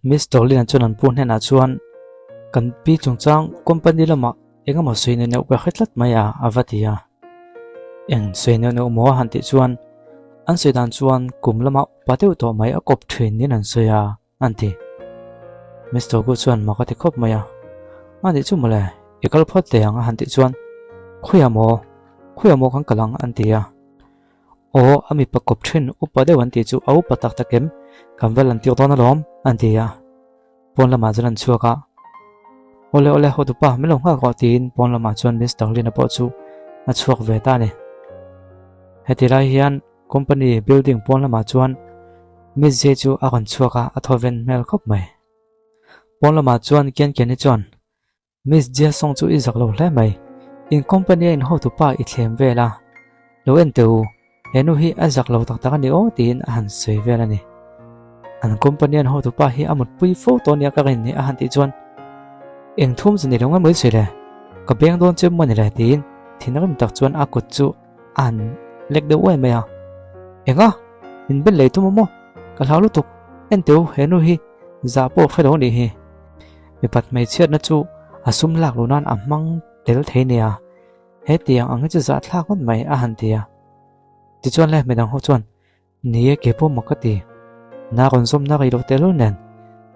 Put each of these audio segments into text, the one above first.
Mister Lin-a chuan an pu hnenah chuan, Kan pi chungchang company lamah eng emaw sawi neuh neuh ka hre tlat mai a, a va ti a. Eng sawi neuh neuh maw a han tih chuan, an sawi dan chuan kum lama upa deuh tawh mai a kawp thin niin an sawi a, an ti. Mister Gu chuan mak a ti khawp mai a, A nih chu mawle, i kal phawt teh ang a han tih chuan, Khawiah maw? Khawiah maw kan kal ang? an ti a. Aw, a mipa kawp thin upa deuh an tih chu a upa tak tak em? Kan va lan tir dawn alawm, an ti a. Pawn lamah chuan an chhuak a. Awle awle, hotupa, min lo nghak rawh tiin pawn lamah chuan Mister Lin-a pawh chu a chhuak ve ta a ni. Heti lai hian company building pawn lamah chuan Miss J chu a rawn chhuak a, a thawven hmel khawp mai. Pawn lamah chuan Kian Kiani chuan Miss Jia Song chu i zak lo hle mai. In company a in hotupa i thlem vel a. Lo en teh u, he nu hi a zak lo tak tak a ni aw tiin a han sawi vel a ni. An company an hotupa hi a mutpui fo tawh nia ka rin ni a han tih chuan Eng thum chu ni lo nge mai sawi le, ka beng dawn che maw ni le tiin thinrim tak chuan a kut chu a han lek deuh uai mai a. Enga? Min bel lei tum a maw? Ka hlau lutuk. En teh u, he nu hi zah pawh hre lo a nih hi. Mipat hmeichhiatna chu a sum lak luh nan a hmang tel thei nia, hetiang ang hi chu zahthlak ngawt mai a han ti a. Tichuan le midang ho chuan, Ni e ke pawh mak ka ti. Na rawn zawmna rei lo tehlul nen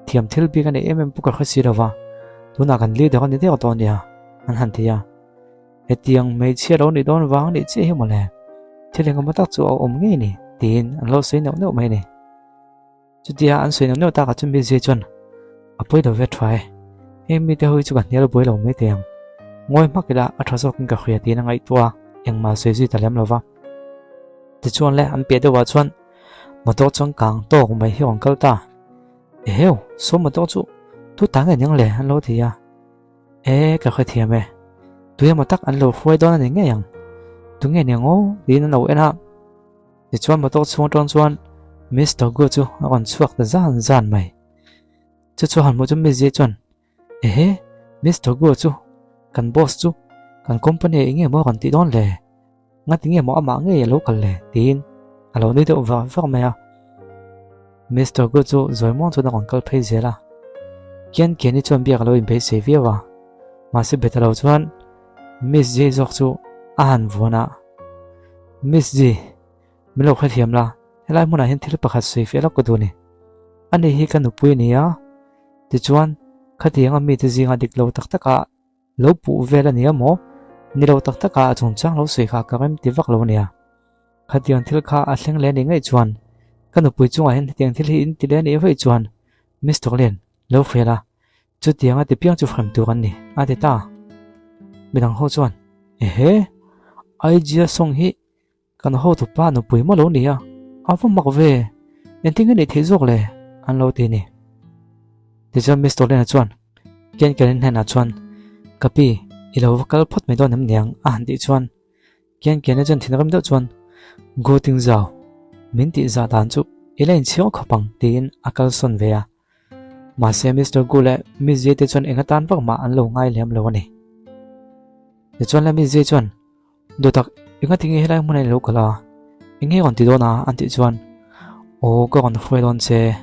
thiam thil bik a nei em em pawh ka hre si lo va, tunah kan leader a ni deuh tawh nia an han ti a. Hetiang hmeichhia lo nih dawn vang a nih chiah hi mawle, thil engemaw tak chu a awm ngei ni tiin an lo sawi neuh neuh mai a ni. Chutia an sawi neuh neuh takah chuan Mizia chuan a pawi lo ve tha e, heng mite ho hi chu ka hnial buai lo mai thei ang, ngawi hmak ila a tha zawkin ka hria tiin a ngaihtuah a, engmah sawi zui ta lem lo va. Tichuan le an piah deuhah chuan motor chuan kang tawk mai hi a rawn kal ta, Eheu, saw motor chu tu ta nge aniang le an lo ti a, E ka hrethiam e, tui emaw tak an lo hruai dawn a ni ngei ang, tu nge aniang aw tiin an lo en a. Tichuan motor chhung atang chuan Mister Gu chu a rawn chhuak ta zan zan mai. Chu chu han hmuh chu Miss Jie chuan, Ehe, Mister Gu chu, kan boss chu, kan company ah eng nge maw a rawn tih dawn le? Ngati nge maw amah ngei a lo kal le? tiin a lo nui deuh vak vak mai a. Mister Gu chu zawi muang chuan a rawn kal phei zel a. Kian Kiani chuan biak a lo inbeisei viau a, mahse be ta lo chuan Miss Jie zawk chu a han vuan a. Miss Ji, min lo hrethiam la, helai hmunah hian thil pakhat sawi fiah lawk ka duh a ni. Ani hi ka nupui a ni a, tichuan khatianga mite zinga dik lo tak taka lo puh vel a ni a maw? Ni lo tak taka a chungchang lo sawi kha ka rem ti vak lo a nia. Khatiang thil kha a thleng leh a nih ngaih chuan ka nupui chungah hian hetiang thil hi in ti leh a nih vaih chuan Miss Tawklian lo hria la, Chutianga ti piang chu hrem tur an ni, a ti ta. Midang ho chuan, Ehe, Aijia Song hi kan hotupa nupui maw lo ni a, a va mak ve, engtin nge nih theih zawk le? an lo ti a ni. Tichuan Miss Tolena chuan Ken Karen hnenah chuan, Ka pi, i lo va kal phawt mai dawn em niang? a han tih chuan Ken Kena chuan thinrim deuh chuan, Gu Ting Zau, min tih zah dan chu i la inchhir khawp ang, tiin a kalsawn ve a. Mahse Mister Gu leh Miss Jie te chuan eng atan vak mah an lo ngai lem lo a ni. Tichuan le Miss Jie chuan, Duhtak, enga tinge helai hmunah i lo kal a? Eng nge rawn ti dawn a? an tih chuan, Aw, ka rawn hruai dawn che.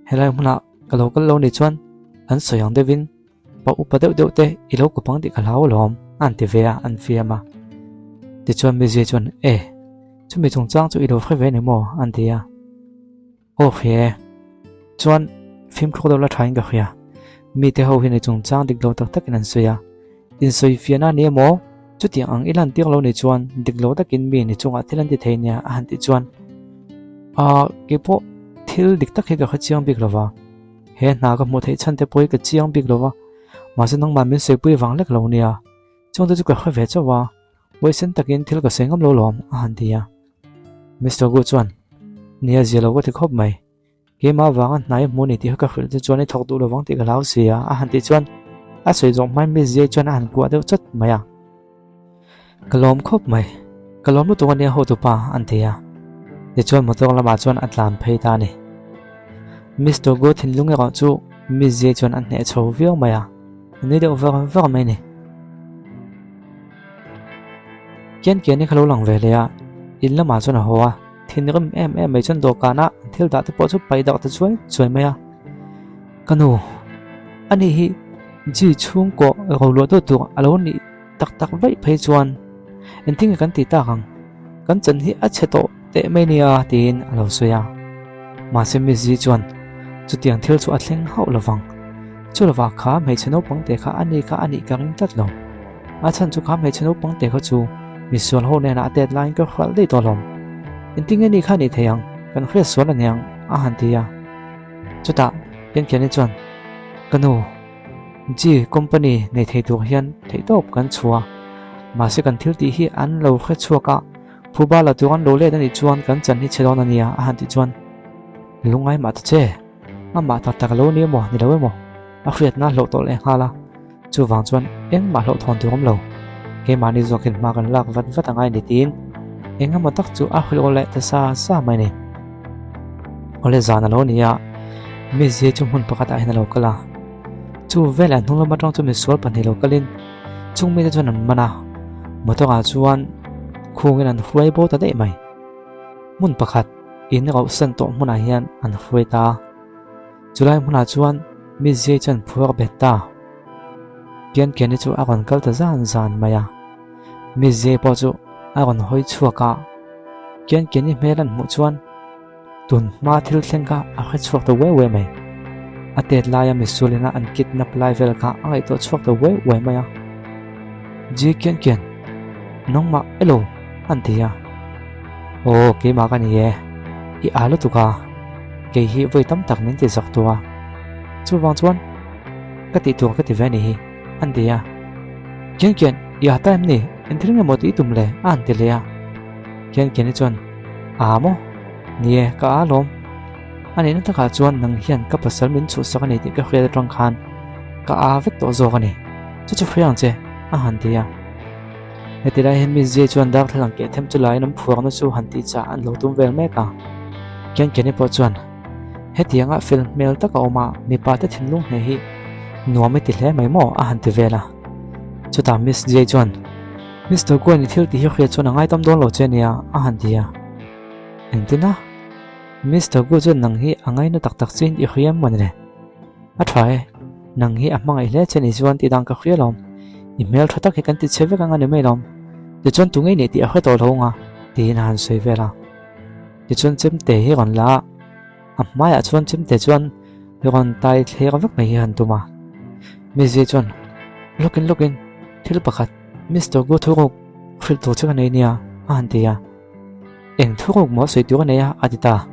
Helai hmunah ka lo kal lo nih chuan an sawi ang deuhin pa upa deuh deuh te i lo kawp ang tih ka hlau alawm, an ti ve a, an fiam a. Tichuan Miss Jie chuan, E, chumi chungchang chu i lo hre ve ni maw? an ti a. Aw hria e. Chuan fimkhur deuh la thain ka hria. Mite ho hian i chungchang dik lo tak takin an sawi a. Insawi fiahna a ni emaw? Chutiang ang i lan tir lo ni chuan dik lo takin mi ni chungah thil an ti thei nia a han tih chuan Ahh keipawh thil dik tak hi ka hre chiang bik lova. He hna ka hmuh theih chhan te pawh hi ka chiang bik lova. Mahse nangmah min sawipui vang lek lo nia. Chungte chu ka hre ve chauh a. Huaisen takin thil ka sawi ngam lo lawm a han ti a. Mister Gu chuan, Nia zia lo ka ti khawp mai. Keimah avanga hnai hmu ni tih kha ka hrilh che chuan i thawk duh lovang tih ka hlau si a a han tih chuan a sawi zawng hmain Miss Jay chuan a han kuah deuh chawt mai a. Ka lawm khawp mai. Ka lawm lutuk ania hotupa an ti a. Tichuan motor lamah chuan a tlan phei ta a ni. Mister Gu thinlung erawh chu Miss Jay chuan a hneh chho viau mai a. A nui deuh var var mai a ni. Kian kian hi kha lo lang ve leh a, in lamah chuan a haw a, thinrim em em mai chuan dawhkanah an thil dah te pawh chu paih darh ta chuai chuai mai a. Ka nu, ani hi Ji chhungkaw roluah deuh tur a lo nih tak tak vaih phei chuan engtin nge kan ti tak ang? Kan chan hi a chhe tawh teh mai nia tiin a lo sawi a. Mahse Miss Ji chuan chutiang thil chu a thleng hauh lo vang. Chu lovah kha hmeichhe naupang te kha ani kha a nih ka ring tlat lo. A chhan chu kha hmeichhe naupang te kha chu misual ho nena a tet laiin ka hrual daih tawh hlawm. Engtin nge ni kha a nih thei ang? Kan hriat sual aniang a han ti a. Chutah Piankiani chuan, Ka nu, G company nei thei tur hian theihtawp kan chhuah a, mahse kan thil tih hi an lo hre chhuak a, phuba la tur an lo let a nih chuan kan chan hi chhe dawn a nia a han tih chuan, Lungngai mah ta che, amah tak tak a lo ni emaw ni lo emaw a hriatna a hlauh tawh leh nghal a. Chuvang chuan engmah hlauhthawn tur awm lo, keimahni zawkin hma kan lak vat vat angai ni tiin eng emaw tak chu a hrilh aw leh ta sa sa mai ni. Awle zan a lo ni a, Mizia chu hmun pakhatah hian a lo kal a. Chu veleh hnung lam atang chu misual pahnih lo kalin chung mite chuan an man a, motor ah chuan khungin an hruai bo ta daih mai. Hmun pakhat in rauhsan tawh hmunah hian an hruai ta a. Chulai hmunah chuan mi zia chuan phuar bet ta. Piankiani chu a rawn kal ta zan zan mai a. Mi zia pawh chu a rawn hawi chhuak a. Piankiani hmel an hmuh chuan tun hma thil thleng kha a hre chhuak ta uai uai mai. A tet laia misualina an kidnap lai vel kha a ngaihtuah chhuak ta uai uai mai a. Ji Kiankian, nangmah elo an ti a. Aw, keimah ka ni e, i â lutuk a, kei hi vawi tam tak min ti zak tu a, chuvang chuan ka tih tur ka ti ve a ni hi, an ti a. Kian Kian, i â ta em ni? Engthil nge maw tih i tum le? a han ti leh a. Kian Kiani chuan, Â maw? Ni e, ka â lawm. A nihna takah chuan nang hian ka pasal min chhuhsak a ni tih ka hriat atang khan ka â vek tawh zawk a ni. Chu chu hria ang che, a han ti a. Heti lai hian mi zia chuan darthlalang keh them chu laiin an phuarna chu han tih chah an lo tum vel mek a. Kiankiani pawh chuan, Hetianga fel hmel taka awm a, mipa te thinlung hneh hi nuam i ti hle mai maw? a han ti vel a. Chutah Miss Jay chuan, Mister Gwen i thil tih hi hriat chuan a ngaitam dawn lo che nia, a han ti a. Engtin a? Mister Gu chuan nang hi a ngaina tak tak chiin i hria em mawni le? A tha e, nang hi a hmangaih hle che ni chuan tih dan ka hria lawm. I hmel tha tak hi kan ti chhe vek ang a ni mai lawm. Tichuan tu ngei nih tih a hre tawh lo ang a, tiin a han sawi vel a. Tichuan chemte hi rawn la a, a hmaiah chuan chemte chuan rawn tai thler vek mai hi a han tum a. Mizia chuan, Lawkin lawkin, thil pakhat Mister Gu thuruk hrilh tur che ka nei nia, a han ti a. Eng thuruk maw sawi tur a nei a, a ti ta.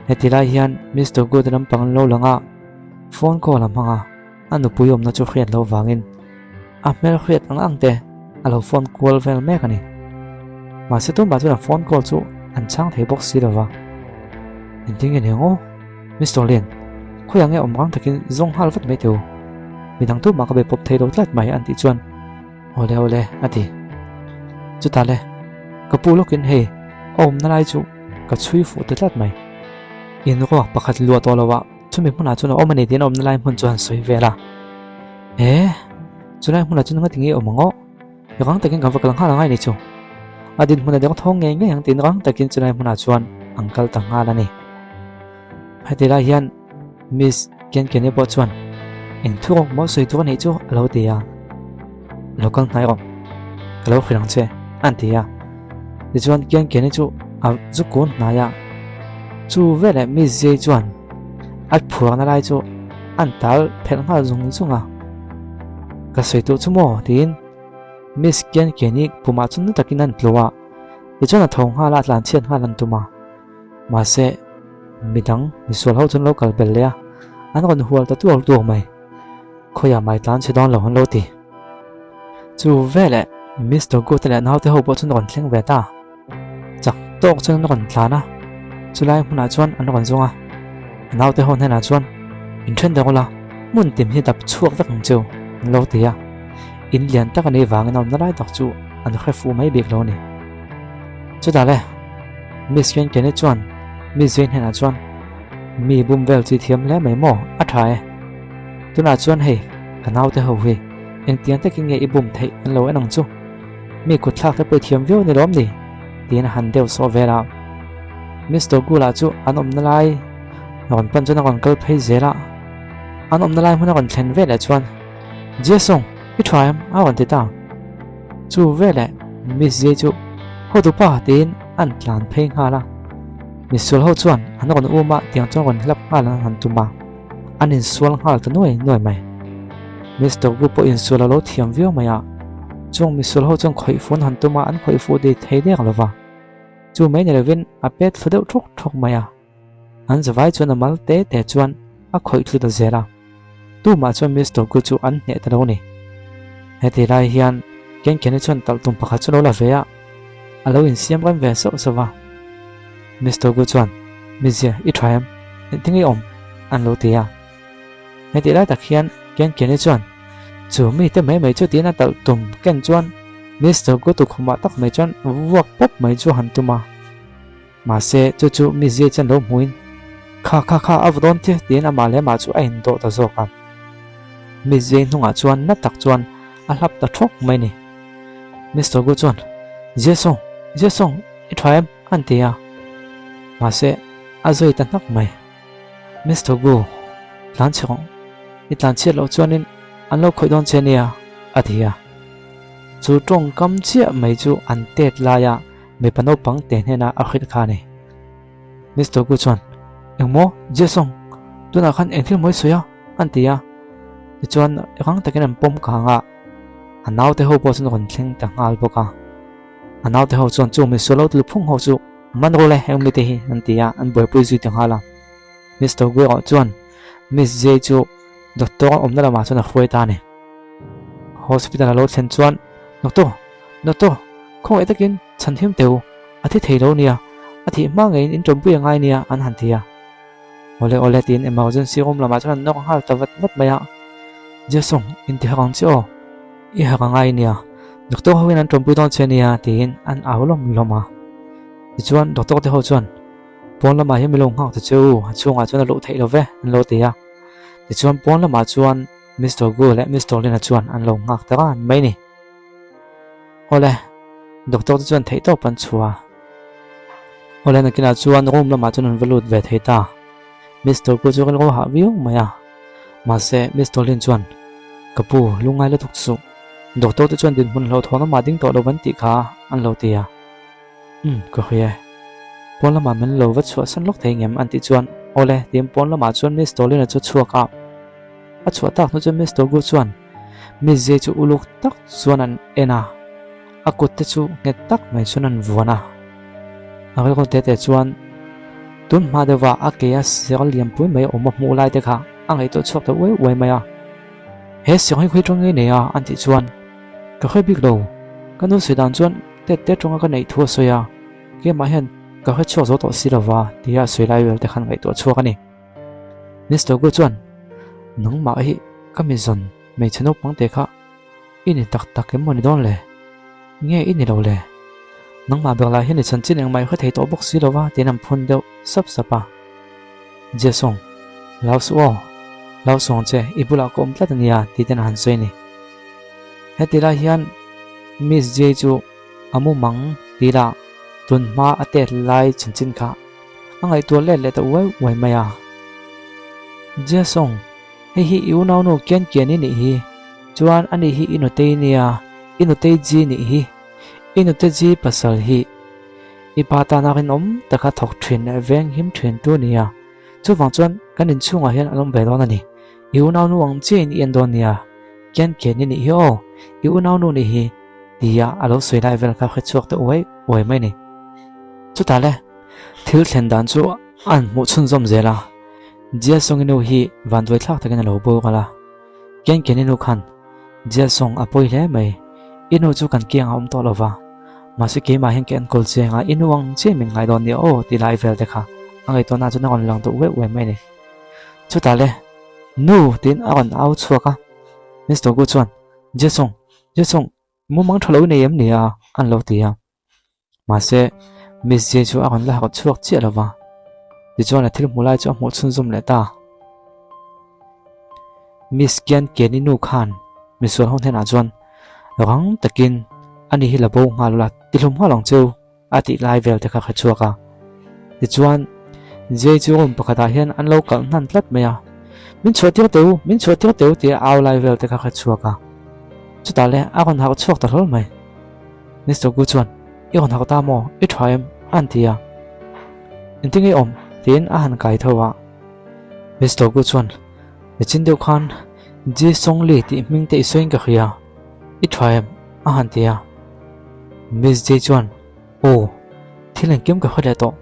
Heti lai hian Mister Good lampang an lo lang a, phone call a hmang a, a nupui awmna chu hriat loh vangin a hmel hriat ang ang te a lo phone kual vel mek a ni. Mahse tunah chuan a phone call chu an chhang thei bawk si lova. Engtin nge ni ang aw? Mister Lin, khawiah nge awm rang takin zawng nghal vat mai teh u. Midang tumah ka be pawp thei lo tlat mai an tih chuan Awle awle a ti. Chutah le, ka pu lawkin hei a awmna lai chu ka chhui fuh ta tlat mai. In ruak pakhat luah tawh lo ah chumi hmunah chuan a awm a ni tiin a awmna lai hmun chu han sawi vel a. E, chulai hmunah chuan nga tinge awm ang aw? Rang takin kan va kal nghal angai ni chu. A dinhmun a dang thawng ngei ngei ang tiin rang takin chulai hmunah chuan an kal ta nghal a ni. Heti lai hian Miss Kenkeni pawh chuan eng thu rawng maw sawi tur a nih chu a lo ti a. Lo kal hnai rawh, ka lo hrilh ang che a ti a. Tichuan Kenkeni chu a zu kun hnai a. Chu veleh Miss Jay chuan a phuarna lai chu an tal phelh nghal zung zung a. Ka sawi tur chu maw tiin Miss Kenkeni pumah chu na takin an tlu a. Tichuan a tho nghal a, a tlanchhiat nghal an tum a. Mahse, midang misual ho chuan lo kal bel leh a, an rawn hual ta tuar tuar mai. Khawiah mai tlan chhe dawn lo an lo ti. Chu veleh Mister Good leh naute ho pawh chuan rawn thleng ve ta. Chak tawk chuan an rawn tlan a, chulai hmunah chuan an rawn zawng a. A naute ho hnenah chuan, In then deuh ula, hmun tim hi dap chhuak vek ang cheu, an lo ti a. In lian tak a nih vangin a awmna lai tak chu an hre fuh mai bik lo a ni. Chutah le, Miss Kenkeni chuan Miss Jane hnenah chuan, Mi bum vel chi thiam hle mai maw? A tha e. Tunah chuan hei, ka naute ho hi engtiang takin nge i bum theih an lo en ang chu? Mi kut thlak te pawh i thiam viau a ni lawm ni? tiin a han deuh sawh vel a. Miss Togula chu an awmna lai rawn pan chuan a rawn kal phei zel a. An awmna lai hmun a rawn thlen veleh chuan, Jason, i tha em? a rawn ti ta. Chu veleh Miss Jay chu Hotupa tiin an tlan phei nghal a. Misual ho chuan an rawn um a, tiang chuan rawn hlap nghal an han tum a, an insual nghal ta nuai nuai mai. Mister Gu pawh insual a lo thiam viau mai a, chung misual ho chuan khawih fu an han tum a, an khawih fu dei thei dek lo va. Chu mai ni lovin a pet thlu deuh thuk thuk mai a. An zavai chuan a mal te te chuan a khawih thlu ta zel a. Tumah chuan Mister Gu chu an hneh ta lo ni. Heti lai hian Kenkeni chuan talh tum pakhat chu lo la ve a, a lo insiam rem ve sauh sauh a. Mister Gu chuan, Mizia, i tha em? Engtin nge i awm? an lo ti a. Heti lai tak hian Kenkeni chuan, Chu mite mai mai chu tiin a talh tum ken chuan Mister Gu tukhumah tak mai chuan vuak pawp mai chu a han tum a. Mahse, chu chu mi zia chuan lo hmuin, Kha kha kha, a va dawn che, tiin amah leh amah chu a indawh ta zawk a. Mi zia hnungah chuan na tak chuan a hlap ta thawk mai ni. Mister Gu chuan, Zia Song, Zia Song, i tha em? an ti a. Mahse, a zawi ta hnak mai. Mister Gu, tlan chhe rawh. I tlan chhiat loh chuanin an lo khawih dawn che nia, a ti a. Chu tawngkam chiah mai chu an tet laia Mipa naupang te hnena a hrilh kha a ni. Mister Gu chuan, Engmaw, Jason, tunah khan eng thil mawi sawi a? an ti a. Tichuan, rang takin an pawm kang a, a naute ho pawh chuan rawn thleng ta nghal bawk a. A naute ho chuan chu misual lo tluphung ho chu man rawh le heng mite hi an ti a, an buaipui zui ta nghal a. Mister Gu erawh chuan Miss Jay chu doctor awmna lamah chuan a hruai ta a ni. Hospital a lo thlen chuan, Doctor, Doctor, khawngaih takin chhan him teh u, a thi thei lo nia, a thih hma ngeiin in tawmpui a ngai nia an han ti a. Awle awle tiin emergency room lamah chuan an nawk nghal ta vat vat mai a. Jason, in ti harh ang che aw, i harh a ngai nia, doctor hoin an tawmpui dawn che nia tiin an au lawm lawm a. Tichuan doctor te ho chuan, Pawn lamah hian mi lo nghak ta che u, a chhungah chuan a luh theih lo ve an lo ti a. Tichuan pawn lamah chuan Mister Gu leh Mister Lina chuan an lo nghak ta ran mai ni. Awle, doctor te chuan theihtawp an chhuah a. Awle, nakinah chuan room lamah chuan an va lut ve thei ta. Mister Gu chu rilru hah viau mai a. Mahse, Mister Lin chuan, Ka pu, lungngai lutuk suh. Doctor te chuan dinhmun hlauhthawn amah ding tawh lo van tih kha an lo ti a. Umm, ka hria e. Pawn lamah min lo va chhuahsan lawk thei ngem an tih chuan, Awle, tiin pawn lamah chuan Mister Lin-a chu chhuak a. A chhuah tak hnu chuan Mister Gu chuan Miss Jay chu uluk tak chuan an en a, a kut te chu nghet tak mai chuan an vuan a. A rilru te te chuan tun hma deuhva a ke a sial lianpui mai awm a hmuh lai te kha a ngaihtuah chhuak ta uai uai mai a. He siang hi khawi tawng nge nei a an tih chuan ka hre bik lo, ka nu sawi dan chuan tet te tawnga ka neih thu a sawi a, keimah hian ka hre chhuak zo tawh si lova tia a sawi lai vel te khan ngaihtuah chhuak a ni. Mister Gu chuan, Nangmah hi ka mi zawn hmeichhe naupang te kha i ni tak tak em maw ni dawn le? Nge i ni lo le? Nangmah ber lah hian i chanchin engmah i hre thei tawh bawk si lo va tiin an phun deuh sap sap a. Jason, Lau suh aw, lau suh ang che, i bulah ka awm tlat a nia ti ten a han sawi a ni. Heti lai hian Miss Jay chu a mumang ti la tun hma a tet lai chanchin kha A ngaihtuah let leh ta uai uai mai a. Jason, hei hi i unaunu kian kian i nih hi. Chuan ani hi i nutei nia, i nutei ji nih hi. I nute ji pasal hi. I pa tana rinawm taka thawk thin leh veng him thin tu nia. Chuvang chuan kan inchhungah hian an awm ve dawn a ni. I unaunu ang chiahin i en dawn nia. Kian kian i nih hi aw, i unaunu nih hi, tia a lo sawi lai vel kha hre chhuak ta uai uai mai ni. Chutah le. Thil thlen dan chu an hmuh chhunzawm zel a, Jiasong-i nu hi vanduai thlak takin a lo bo nghal a. Ken-Ken-i nu khan, Jiasong a pawi hle mai, i nu chu kan kiangah a awm tawh lo va, mahse keimah hian ka enkawl chiang a, i nu ang chiah min ngai dawn nia aw ti lai vel te kha a ngaihtuahna chuan a rawn lang duh uai uai mai a ni. Chutah le, Nu! tiin a rawn au chhuak a, Mister Gu chuan, Jiasong, Jiasong, mumang tha lo i nei em ni a? an lo ti a. Mahse, Miss Jay chu a rawn la harh chhuak chiah lo va, tichuan a thil hmu lai chu a hmuh chhunzawm leh ta. Miss Kian Kenny nu khan misual ho hnenah chuan rang takin ani hi la bo nghal ula, tihlum nghal ang cheu a tih lai vel te kha hre chhuak a. Tichuan, Jay chu room pakhatah hian an lo kalh hnan tlat mai a. Min chhuah tir teh u, min chhuah tir teh u tia au lai vel te kha hre chhuak a. Chutah le a rawn harh chhuak ta hlawl mai. Mister Gu chuan, I rawn harh ta maw? I tha em? a han ti a. Engtin nge awm? tiin a han kai tho a. Mister Gu chuan, Nichin deuh khan Ji Song Li tih hming te i sawiin ka hria. I tha em? a han ti a. Miss Ji chuan, Aw, thil engkim ka hre leh tawh.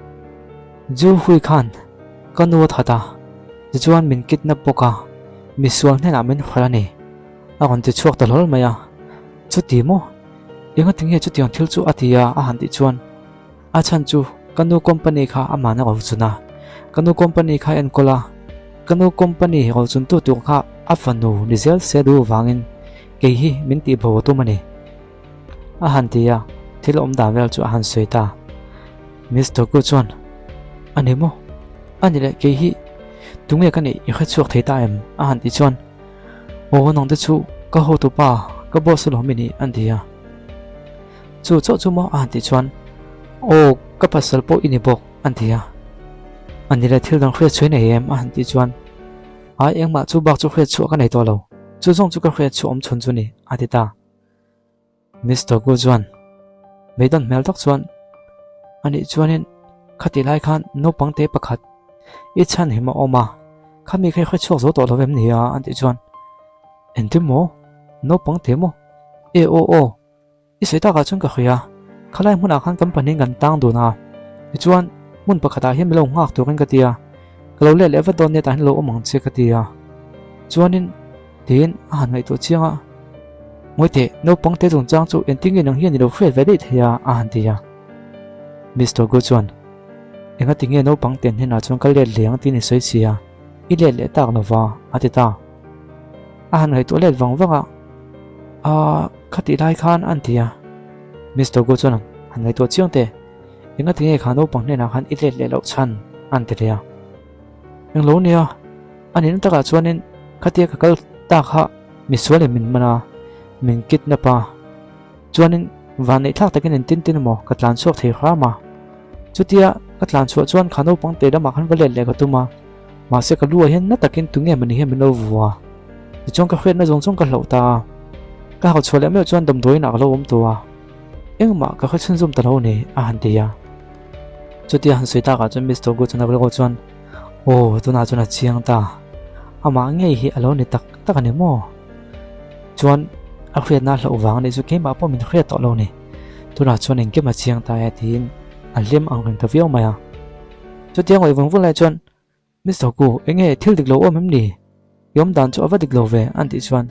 Ju Hui khan ka nu a that a, tichuan min kidnap bawk a, misual hnenah min hralh a ni. A rawn ti chhuak ta hlawl mai a. Chuti maw? Engati nge chutiang thil chu a ti a a han tih chuan a chhan chu ka nu company kha amahna rochun a, ka nu company kha enkawl a, ka nu company rochun tu tur kha a fanu ni zel se duh vangin kei hi min tihbo a tum a ni. A han ti a, thil awm dan vel chu a han sawi ta. Miss Toku chuan, A ni maw? A ni leh kei hi tunge ka nih i hrechhuak thei ta em? A han ti chuan, Aw nang te chu ka hotu pa, ka boss alawm i nih an ti a. Chu chauh chu maw? A han ti chuan, Aw ka pasal pawh i ni bawk an ti a. A ni leh thil dang hriatchhuah i nei em? A han ti chuan, Ai engmah chu bak chu hriatchhuah ka nei tawh lo, chu zawng chu ka hriatchhuah awm chhun chu ni a ti ta. Mister Gu chuan beidawn hmel tak chuan anih chuanin khatih lai khan naupang te pakhat i chhan him a awm a, khami kha i hre chhuak zo tawh lo em ni a an tih chuan engtin maw naupang te maw e aw aw i sawi takah chuan ka hria khalai hmunah khan kan pahnih kan tang dun a tichuan hmun pakhatah hian min lo nghak turin ka ti a ka lo let leh vat dawn nia tah hian lo awm ang che ka ti a chuanin Tiin a han ngaihtuah chiang a, Ngawi teh, naupang te chungchang chu engtin nge nang hian i lo hriat ve daih thei a? a han ti a. Mister Gu chuan, Engati nge naupang ten hnenah chuan ka let leh ang tiin i sawi si a, i let leh tak lova, a ti ta. A han ngaihtuah let vang vang a, Aaa, khatih lai khan a han ti a. Mister Gu chuan, Han ngaihtuah chiang teh, engati nge kha naupang hnenah khan i let leh loh chhan? a han ti leh a. Englo nia, a nihna takah chuanin khatia ka kal ta kha misualin min man a, min kidnap a. Chuanin vanneih thlak takin engtin tin emaw ka tlan chhuak thei hram a. Chutia ka tlan chhuah chuan kha naupang te lamah khan va let leh ka tum a, mahse ka lu ah hian na takin tunge mawni hian min lo vua. Tichuan ka hriatna zawng zawng ka hloh ta a, ka hauh chhuah leh meuh chuan damdawiin ah ka lo awm tawh a. Engmah ka hre chhunzawm ta lo ni, a han ti a. Chutia han sawi takah chuan Mister Gu chuan a rilru chuan, Aw, tunah chuan a chiang ta. Amah ngei hi a lo ni tak tak a ni maw? Chuan a hriatna a hlauh vang a nih chu keimah pawh min hriat tawh lo ni. Tunah chuan engkim a chiang ta e tiin a hlim ang reng ta viau mai a. Chutia ngawih vung vung lai chuan Mister Gu, enge thil dik lo awm em ni? I awm dan chu a va dik lo ve, an tih chuan,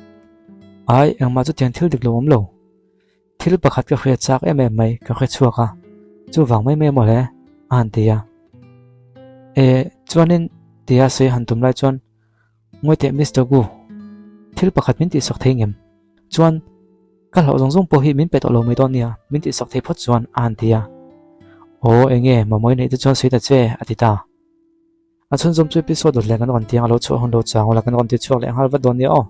Ai, engmah chutiang thil dik lo awm lo. Thil pakhat ka hriat chak em em mai ka hre chhuak a, chuvang mai mai maw le? a han ti a. E, chuanin tia sawi han tum lai chuan, Ngawi teh Mister Gu, thil pakhat min tihsak thei ngem? Chuan, ka hlauh zawng zawng pawh hi min pe tawh lo mai dawn nia, min tihsak thei phawt chuan, a han ti a. Aw, enge, mamawih neih te chuan sawi ta che, a ti ta. A chhunzawm chu episode dawt leh kan rawn tiang a lo chhuah hun lo chang ula kan rawn ti chhuak leh nghal vat dawn nia aw.